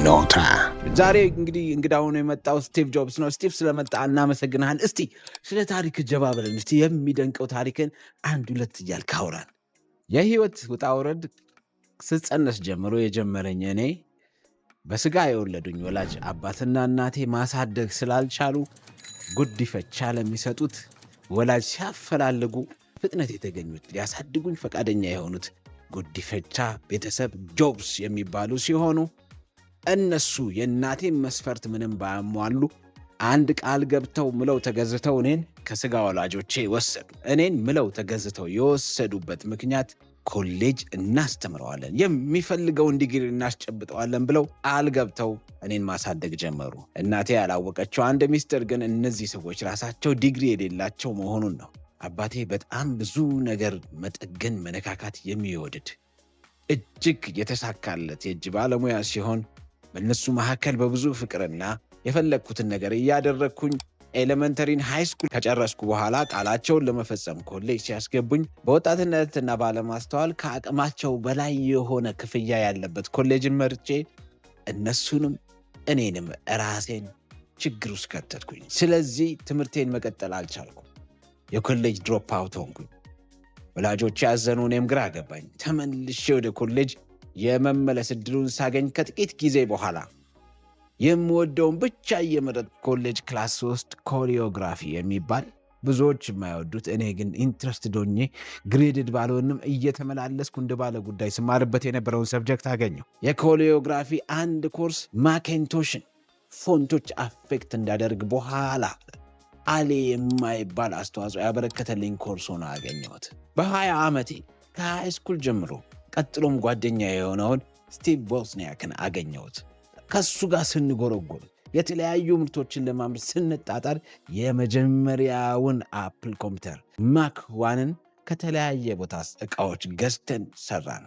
ኖታ። ዛሬ እንግዲህ እንግዳ ሆኖ የመጣው ስቲቭ ጆብስ ነው። ስቲቭ፣ ስለመጣህ እናመሰግንሃለን። እስቲ ስለ ታሪክ ጀባ በለን። እስቲ የሚደንቀው ታሪክን አንድ ሁለት እያልክ አውራን። የህይወት ውጣ ውረድ ስጸነስ ጀምሮ የጀመረኝ፣ እኔ በስጋ የወለዱኝ ወላጅ አባትና እናቴ ማሳደግ ስላልቻሉ ጉዲፈቻ ለሚሰጡት ወላጅ ሲያፈላልጉ ፍጥነት የተገኙት፣ ሊያሳድጉኝ ፈቃደኛ የሆኑት ጉዲፈቻ ቤተሰብ ጆብስ የሚባሉ ሲሆኑ፣ እነሱ የእናቴን መስፈርት ምንም ባያሟሉ አንድ ቃል ገብተው፣ ምለው ተገዝተው እኔን ከስጋ ወላጆቼ ወሰዱ። እኔን ምለው ተገዝተው የወሰዱበት ምክንያት ኮሌጅ እናስተምረዋለን፣ የሚፈልገውን ዲግሪ እናስጨብጠዋለን ብለው ቃል ገብተው እኔን ማሳደግ ጀመሩ። እናቴ ያላወቀችው አንድ ሚስጥር ግን እነዚህ ሰዎች ራሳቸው ዲግሪ የሌላቸው መሆኑን ነው። አባቴ በጣም ብዙ ነገር መጠገን፣ መነካካት የሚወድድ፣ እጅግ የተሳካለት የእጅ ባለሙያ ሲሆን፣ በእነሱ መካከል በብዙ ፍቅርና የፈለግኩትን ነገር እያደረግኩኝ elementary ን high school ከጨረስኩ በኋላ ቃላቸውን ለመፈጸም ኮሌጅ ሲያስገቡኝ በወጣትነትና ባለማስተዋል ከአቅማቸው በላይ የሆነ ክፍያ ያለበት ኮሌጅን መርጬ እነሱንም እኔንም ራሴን ችግር ውስጥ ከተትኩኝ። ስለዚህ ትምህርቴን መቀጠል አልቻልኩም። የኮሌጅ drop out ሆንኩኝ። ወላጆቼ ያዘኑ፣ እኔም ግራ ገባኝ። ተመልሼ ወደ ኮሌጅ የመመለስ እድሉን ሳገኝ ከጥቂት ጊዜ በኋላ የምወደውን ብቻ እየመረጥኩ ኮሌጅ class ውስጥ choreography የሚባል፣ ብዙዎች የማይወዱት፣ እኔ ግን interested ሆኜ graded ባልሆንም እየተመላለስኩ እንደ ባለ ጉዳይ ስማርበት የነበረውን subject አገኘሁ። የ choreography አንድ ኮርስ Macintosh ን font ኦች affect እንዳደርግ በኋላ አሌ የማይባል አስተዋጽኦ ያበረከተልኝ ኮርስ ሆኖ አገኘሁት። በ20 ዓመቴ ከ high school ጀምሮ ቀጥሎም ጓደኛ የሆነውን ስቲቭ ዎዝኒያክን አገኘሁት። ከሱ ጋር ስንጎረጎር፣ የተለያዩ ምርቶችን ለማምረት ስንጣጣር የመጀመሪያውን Apple ኮምፒውተር Mac 1ን ከተለያየ ቦታ እቃዎች ገዝተን ሰራን።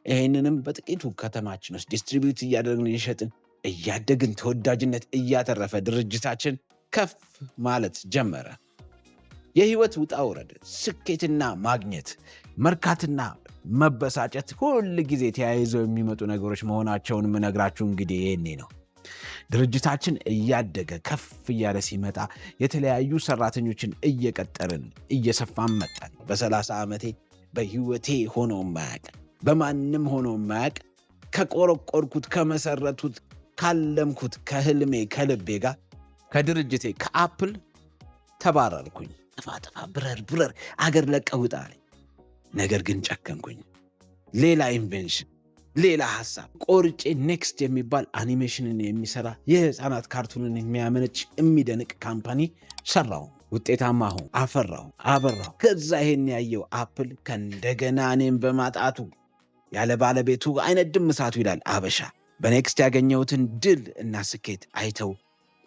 ይህንንም በጥቂቱ ከተማችን ውስጥ distribute እያደረግን እየሸጥን፣ እያደግን፣ ተወዳጅነት እያተረፈ ድርጅታችን ከፍ ማለት ጀመረ። የህይወት ውጣ ውረድ፣ ስኬትና ማግኘት፣ መርካትና መበሳጨት ሁል ጊዜ ተያይዘው የሚመጡ ነገሮች መሆናቸውን የምነግራችሁ እንግዲህ ይሄኔ ነው። ድርጅታችን እያደገ ከፍ እያለ ሲመጣ የተለያዩ ሰራተኞችን እየቀጠርን እየሰፋን መጣን። በ30 ዓመቴ በህይወቴ ሆኖ የማያውቅ፣ በማንም ሆኖ የማያውቅ፣ ከቆረቆርኩት፣ ከመሰረቱት፣ ካለምኩት ከህልሜ ከልቤ ጋር ከድርጅቴ ከ Apple ተባረርኩኝ። ጥፋ ጥፋ፣ ብረር ብረር፣ አገር ለቀህ ውጣ አለኝ። ነገር ግን ጨከንኩኝ። ሌላ invention፣ ሌላ ሀሳብ ቆርጬ NeXT የሚባል አኒሜሽንን የሚሰራ፣ የህፃናት cartoon ን የሚያመነጭ የሚደንቅ company ሰራሁ። ውጤታማ ሆንኩ፣ አፈራሁ፣ አበራሁ። ከዛ ይሄን ያየው Apple ከእንደገና እኔም በማጣቱ ያለ ባለቤቱ አይነድም እሳቱ ይላል አበሻ። በ NeXT ያገኘሁትን ድል እና ስኬት አይተው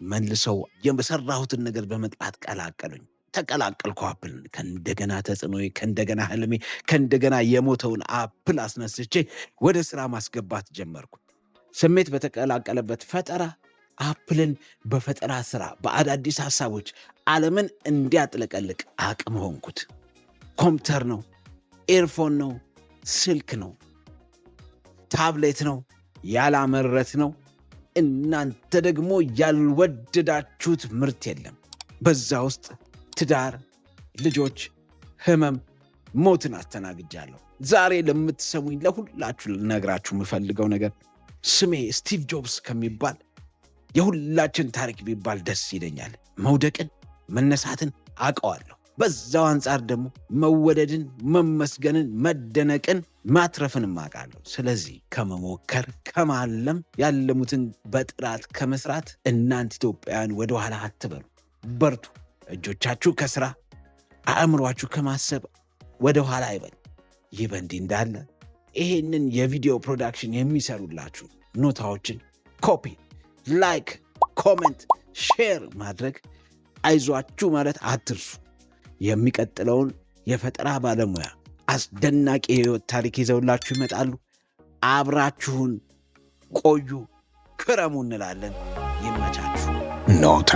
መልሰው የሰራሁትን ነገር በመጥላት ቀላቀሉኝ። ተቀላቀልኩ Apple ን። ከእንደገና ተጽዕኖ፣ ከእንደገና ህልሜ፣ ከእንደገና የሞተውን Apple አስነስቼ ወደ ስራ ማስገባት ጀመርኩ። ስሜት በተቀላቀለበት ፈጠራ Apple ን በፈጠራ ስራ በአዳዲስ ሀሳቦች ዓለምን እንዲያጥለቀልቅ አቅም ሆንኩት። ኮምፒውተር ነው፣ earphone ነው፣ ስልክ ነው፣ ታብሌት ነው፣ ያላመረትነው። እናንተ ደግሞ ያልወደዳችሁት ምርት የለም። በዛ ውስጥ ትዳር፣ ልጆች፣ ህመም፣ ሞትን አስተናግጃለሁ። ዛሬ ለምትሰሙኝ ለሁላችሁ ልነግራችሁ የምፈልገው ነገር ስሜ ስቲቭ ጆብስ ከሚባል የሁላችን ታሪክ ቢባል ደስ ይለኛል። መውደቅን መነሳትን አውቀዋለሁ። በዛው አንጻር ደግሞ መወደድን፣ መመስገንን፣ መደነቅን፣ ማትረፍን አውቃለሁ። ስለዚህ ከመሞከር፣ ከማለም፣ ያለሙትን በጥራት ከመስራት እናንተ ኢትዮጵያውያን ወደኋላ አትበሉ፣ በርቱ። እጆቻችሁ ከስራ፣ አእምሯችሁ ከማሰብ ወደኋላ አይበል። ይህ በእንዲህ እንዳለ ይሄንን የቪዲዮ production የሚሰሩላችሁ ኖታዎችን copy፣ like፣ comment፣ share ማድረግ፣ አይዟችሁ ማለት አትርሱ። የሚቀጥለውን የፈጠራ ባለሙያ አስደናቂ የህይወት ታሪክ ይዘውላችሁ ይመጣሉ። አብራችሁን ቆዩ፣ ክረሙ እንላለን። ይመቻችሁ። ኖታ።